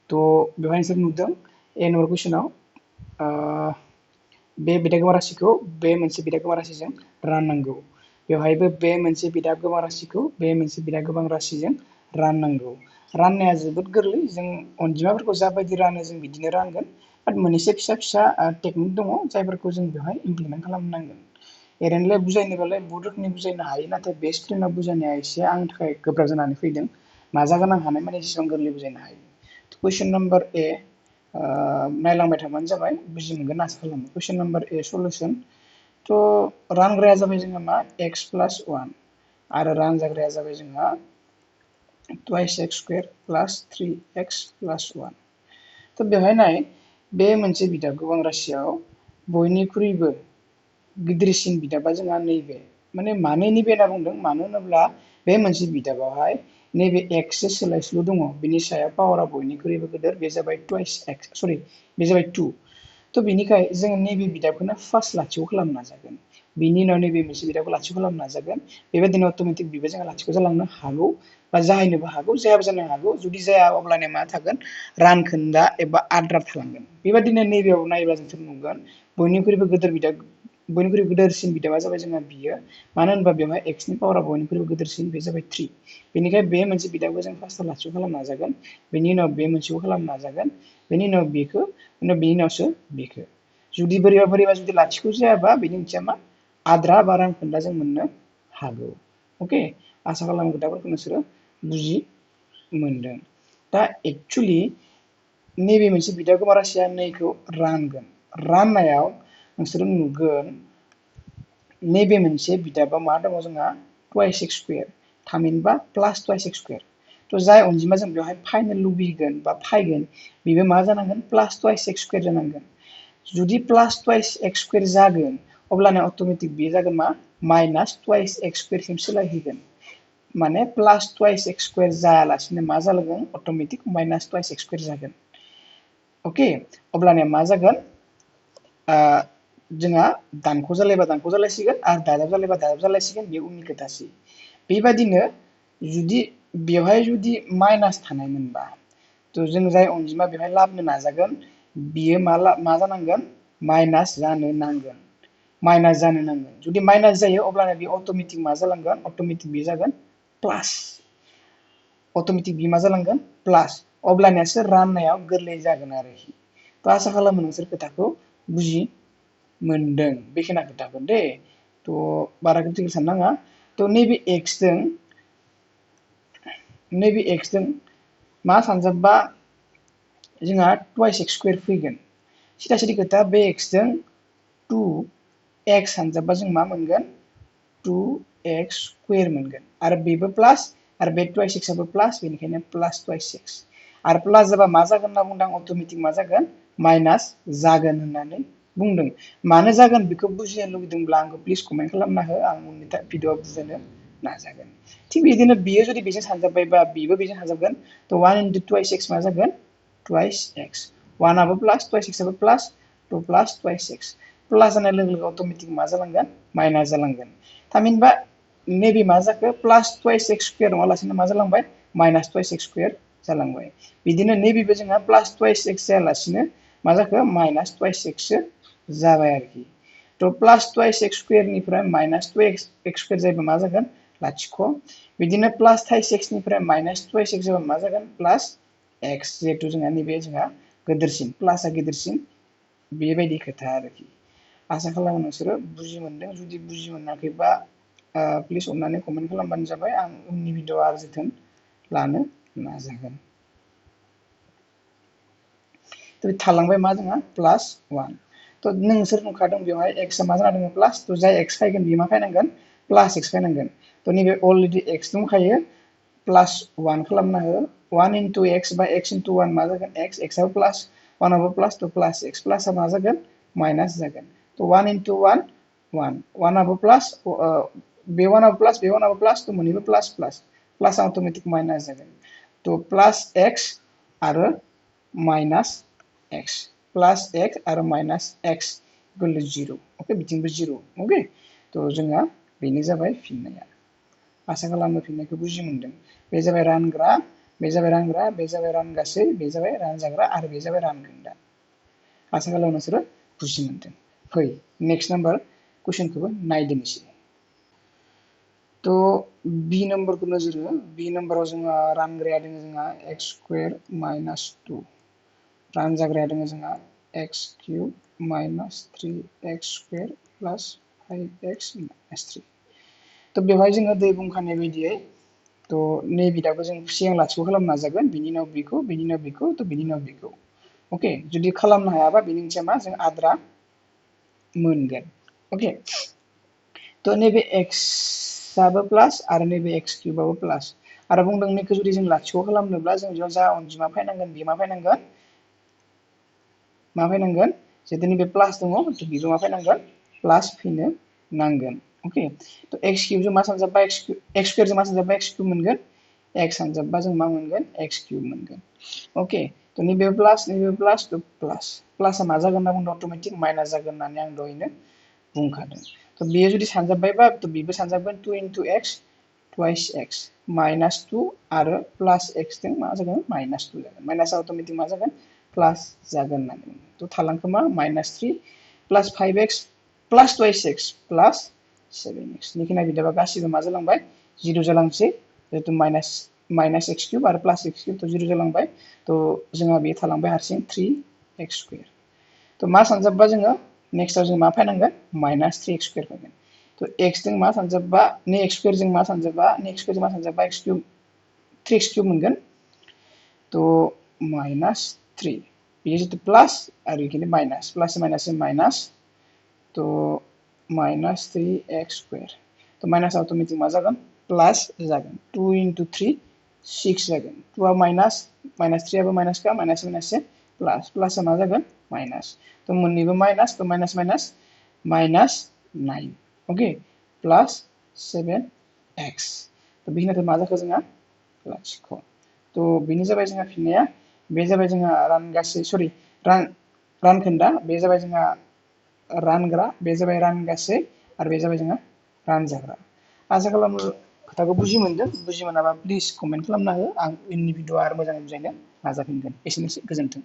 तो बेवहाय नोंसोर नुदों ए नम्बर कुइसनाव बे बिदा गोबां राशिखौ बे मोनसे बिदा गोबां राशिजों राननांगौ बेवहायबो बे मोनसे बिदा गोबां राशिखौ बे मोनसे बिदा गोबां राशिजों राननांगौ राननाया जोबोद गोरलै जों अनजिमाफोरखौ जाबायदि रानो जों बिदिनो रानगोन बाट मोनसे फिसा फिसा टेकनिक दङ जायफोरखौ जों बेवहाय इमप्लिमेन्ट खालामनांगोन ओरैनोलाय बुजायनोबालाय बहुत रोखोमनि बुजायनो हायो नाथाय बे स्क्रिनाव बुजायनाया एसे आंनि थाखाय गोब्राब जानानै फैदों नाजागोन आं हानाय माने जेसेबां गोरलै बुजायनो हायो कुइसन नाम्बार ए नायलांबाय थाबानो जाबाय बुजि मोनगोन आसा खालामो कुइसन नाम्बार ए सल्युसन थ' रानग्राया जाबाय जोंहा मा x प्लास 1 आरो रानजाग्राया जाबाय जोंहा twice x स्क्वायर प्लास 3x प्लास 1 थ' बेवहाय नाय बे मोनसे बिदा गोबां राशियाव बयनिख्रुइबो गिदिरसिन बिदाबा जोंहा नैबे माने मानो नैबे होनना बुंदों मानो होनोब्ला बे मोनसे बिदाबावहाय नैबे x सोलायस्लु दङ बिनि सायाव पावारा बयनिख्रुइबो गिदिर बे जाबाय twice x सरि बे जाबाय 2 थ' बिनिखाय जों नैबे बिदाखौनो फार्स्ट लाथिख' खालामनो नाजागोन बिनि उनाव नैबे मोनसे बिदाखौ लाथिख' खालामनो नाजागोन बेबायदिनो अट'मेटिक बिबो जोंहा लाथिख' जालांनो हागौ बा जाहैनोबो हागौ जायाबो जानो हागौ जुदि जाया अब्लानिया मा थागोन रानखोन्दा एबा आद्रा थालांगोन बेबायदिनो नैबेयाव नायोब्ला जों नुगोन बयनिख्रुइबो गिदिर बिदा बयनिख्रुइबो गिदिरसिन बिदाबा जाबाय जोंहा बियो मानो होनबा बेवहाय x नि पावारा बयनिख्रुइबो गिदिरसिन बे जाबाय 3 बेनिखायनो बे मोनसे बिदाखौ जों फार्स्टआव लाथिख' खालामनो नाजागोन बेनि उनाव बे मोनसेखौ खालामनो नाजागोन बेनि उनाव बेखौ बेनि उनावसो बेखौ जुदि बोरैबा जुदि लाथिख' जायाबा बेनि ओंथिया मा आद्रा बा रानखोन्दा जों मोननो हागौ अके आसा खालामो खोथाफोरखौ नोंसोरो बुजि मोनदों दा एक्चुअलि नैबे मोनसे बिदा गोबां राशिया नैखौ रानगोन राननायाव नोंसोरो नुगोन नैबे मोनसे बिदाबा मा दङ जोंहा twice x स्क्वायर थामहिनबा प्लास twice x स्क्वायर थ' जाय अनजिमा जों बेवहाय फायनो लुबैगोन बा फायगोन बेबो मा जानांगोन प्लास twice x स्क्वायर जानांगोन जुदि प्लास twice x स्क्वायर जागोन अब्लाना अट'मेटिक बे जागोन मा माइनास twice x स्क्वायरसिम सोलायहैगोन माने प्लास twice x स्क्वायर जायालासिनो मा जागोन automatic minus twice x square जागोन अके अब्लानिया मा जागोन जोंहा दानख' जालायसिगोन आरो दाजाब जालायसिगोन बे उननि खोथासै बेबायदिनो जुदि बेवहाय जुदि माइनास थानायमोनबा थ' जों जाय अनजिमा बेवहाय लाबोनो नाजागोन बियो मा जानांगोन माइनास जानो नांगोन जुदि माइनास जायो अब्लाना बे अट'मेटिक मा जालांगोन अट'मेटिक बे जागोन प्लास अट'मेटिक बे मा जालांगोन प्लास अब्लानियासो राननायाव गोरलै जागोन आरोखि थ' आसा खालामो नोंसोर खोथाखौ बुजि मोनदों बेखिना खोथाखौ दे थ' बारा गिदिर साननाङा थ' नैबे x जों मा सानजाबबा जोंहा twice x स्क्वायर फैगोन सिदा सिदि खोथा बे x जों 2x सानजाबबा जों मा मोनगोन 2x स्क्वायर मोनगोन आरो बेबो प्लास आरो बे twice x आबो प्लास बेनिखायनो प्लास twice x आरो प्लास जाबा मा जागोन होनना बुंदों अट'मेटिक मा जागोन माइनास जागोन होननानै बुंदों मानो जागोन बेखौ बुजिनो लुगैदोंब्ला आंखौ प्लिज कमेन्ट खालामना हो आं उननि भिडिअ'आव बुजायनो नाजागोन थिग बिदिनो बियो जुदि बेजों सानजाबबायबा बेबो बेजों सानजाबगोन थ' 1 into twice x मा जागोन twice x 1 आबो प्लास twice x आबो प्लास थ' प्लास twice x प्लास जानाय लोगो लोगो अट'मेटिक मा जालांगोन माइनास जालांगोन थामहिनबा नैबे मा जाखो प्लास twice x स्क्वायर नङालासिनो मा जालांबाय माइनास twice x स्क्वायर जालांबाय बिदिनो नैबेबो जोंहा प्लास twice x जायालासिनो मा जाखो माइनास twice x जाबाय आरोखि थ' प्लास twice x स्क्वायरनिफ्राय माइनास twice x स्क्वायर जायोबा मा जागोन लाथिख' बिदिनो प्लास twice x निफ्राय माइनास twice x जाबा मा जागोन प्लास x जिहेतु जोंहा नैबे जोंहा गिदिरसिन प्लासआ गिदिरसिन बेबायदि खोथा आरोखि आसा खालामो नोंसोरो बुजि मोनदों जुदि बुजि मोनाखैबा प्लिज अननानै कमेन्ट खालामबानो जाबाय आं उननि भिडिअ आरो जोथोन लानो नाजागोन थ' थालांबाय मा जोंहा प्लास 1 थ' नोंसोर नुखादों बेवहाय x मा जाना दङ प्लास थ' जाय x फैगोन बेयो मा फैनांगोन प्लास x फैनांगोन थ' नैबे अलरेडि x दंखायो प्लास 1 खालामना हो 1 into x बा x into 1 मा जागोन x आबो प्लास 1 आबो प्लास थ' प्लास x प्लासआ मा जागोन माइनास जागोन थ' 1 into 1 1 आबो प्लास बे 1 आबो प्लास बे 1 आबो प्लास थ' मोननैबो प्लास प्लास अट'मेटिक माइनास जागोन थ' प्लास x आरो माइनास x प्लास x आरो माइनास x इक्वल टु 0 अके बिथिंबो 0 अके थ' जोंहा बेनो जाबाय फिननाया आसा खालामो फिननायखौ बुजि मोनदों बे जाबाय रानग्रा बे जाबाय रानग्रा, बे जाबाय रानगासै, बे जाबाय रानजाग्रा आरो बे जाबाय रानखोन्दा। आसा खालामो नोंसोरो बुजि मोनदों। फै नेक्स्ट नाम्बार कुइसनखौबो नायदिनिसै। थ' बि नम्बरखौ नोजोर हो। बि नम्बराव जोंहा रानग्राया दङ जोंहा एक्स स्कुवेर माइनास 2, रानजाग्राया दङ जोंहा एक्स किउब माइनास 3x स्कुवेर प्लास 5x माइनास 3। थ' बेवहाय जोङो दै बुंखानाय बायदियै थ' नै बिदाखौ जों सिगां लाथिख' खालामनो नाजागोन, बिनि उनाव बिखौ, बिनि उनाव बिखौ, थ' बिनि उनाव बिखौ। अके, जुदि खालामनो हायाबा बिनि ओंथिया मा, जों आद्रा मोनगोन। अके, थ' नैबे एक्सआबो प्लास आरो नैबे एक्स किउबाबो प्लास आरो बुंदों नैखौ जुदि जों लाथिख' खालामनोब्ला जों बेयाव जा अनजिमा फैनांगोन बेयो मा फैनांगोन, मा फैनांगोन, जिहेतु नैबे प्लास दङ बेजों मा फैनांगोन, प्लास फैनो नांगोन। अके, थ' एक्स किउबजों मा सानजाबबा एक्स स्कुवेरजों मा सानजाबबा एक्स किउब मोनगोन, एक्स सानजाबबा जों मा मोनगोन, एक्स किउब मोनगोन। अके, थ' नैबे प्लास नैबे प्लास, थ' प्लास प्लासआ मा जागोन होनना बुंदों, अट'मेटिक माइनास जागोन होननानै आं दहायनो बुंखादों। थ' बेयो जुदि सानजाबबायबा थ' बेबो सानजाबगोन 2 into x twice x minus 2 आरो प्लास x जों मा जागोन, माइनास 2 जागोन। माइनासआ अट'मेटिक मा जागोन, प्लास जागोन होननानै बुंदों। थ' थालांखो मा, माइनास 3 प्लास 5x प्लास twice x प्लास 7x। निखिना बिदाबा गासिबो मा जालांबाय, 0 जालांसै, जिहेतु माइनास एक्स किउब आरो प्लास एक्स किउब, थ' 0 जालांबाय। थ' जोंहा बेयो थालांबाय हारसिं 3x स्कुवेर। थ' मा सानजाबबा जोङो नेक्स्टआव जों मा फैनांगोन, माइनास 3x स्कुवेर फैगोन। थ' x जों मा सानजाबबा, नै एक्स स्कुवेर जों मा सानजाबबा, नै एक्स स्कुवेर जों मा सानजाबबा एक्स किउब 3x किउब मोनगोन। थ' माइनास 3 बेयो जितु प्लास आरो बेखिनि माइनास, प्लास माइनास माइनास, थ' माइनास 3x स्कुवेर। थ' माइनास अट'मेटिक मा जागोन, प्लास जागोन। 2 into 3 6 जागोन। 2 आ माइनास, माइनास 3 आबो माइनास का, माइनास माइनास से प्लास, प्लासआ मा जागोन, माइनास। थ' मोननैबो माइनास, थ' माइनास माइनास माइनास 9। अके, प्लास 7x। थ' बेखिनियाथ' मा जाखो जोंहा, लाथिख'। थ' बेनो जाबाय जोंहा फिननाया। बे जाबाय जोंहा रानगासै, सरि रानखोन्दा, बे जाबाय जोंहा रानग्रा, बे जाबाय रानगासै आरो बे जाबाय जोंहा रानजाग्रा। आसा खालामो खोथाखौ बुजि मोनदों। बुजि मोनाबा प्लिज कमेन्ट खालामना हो, आं उननि भिडिअ आरो मोजाङै बुजायनो नाजाफिनगोन। एसेनोसै, गोजोन्थों।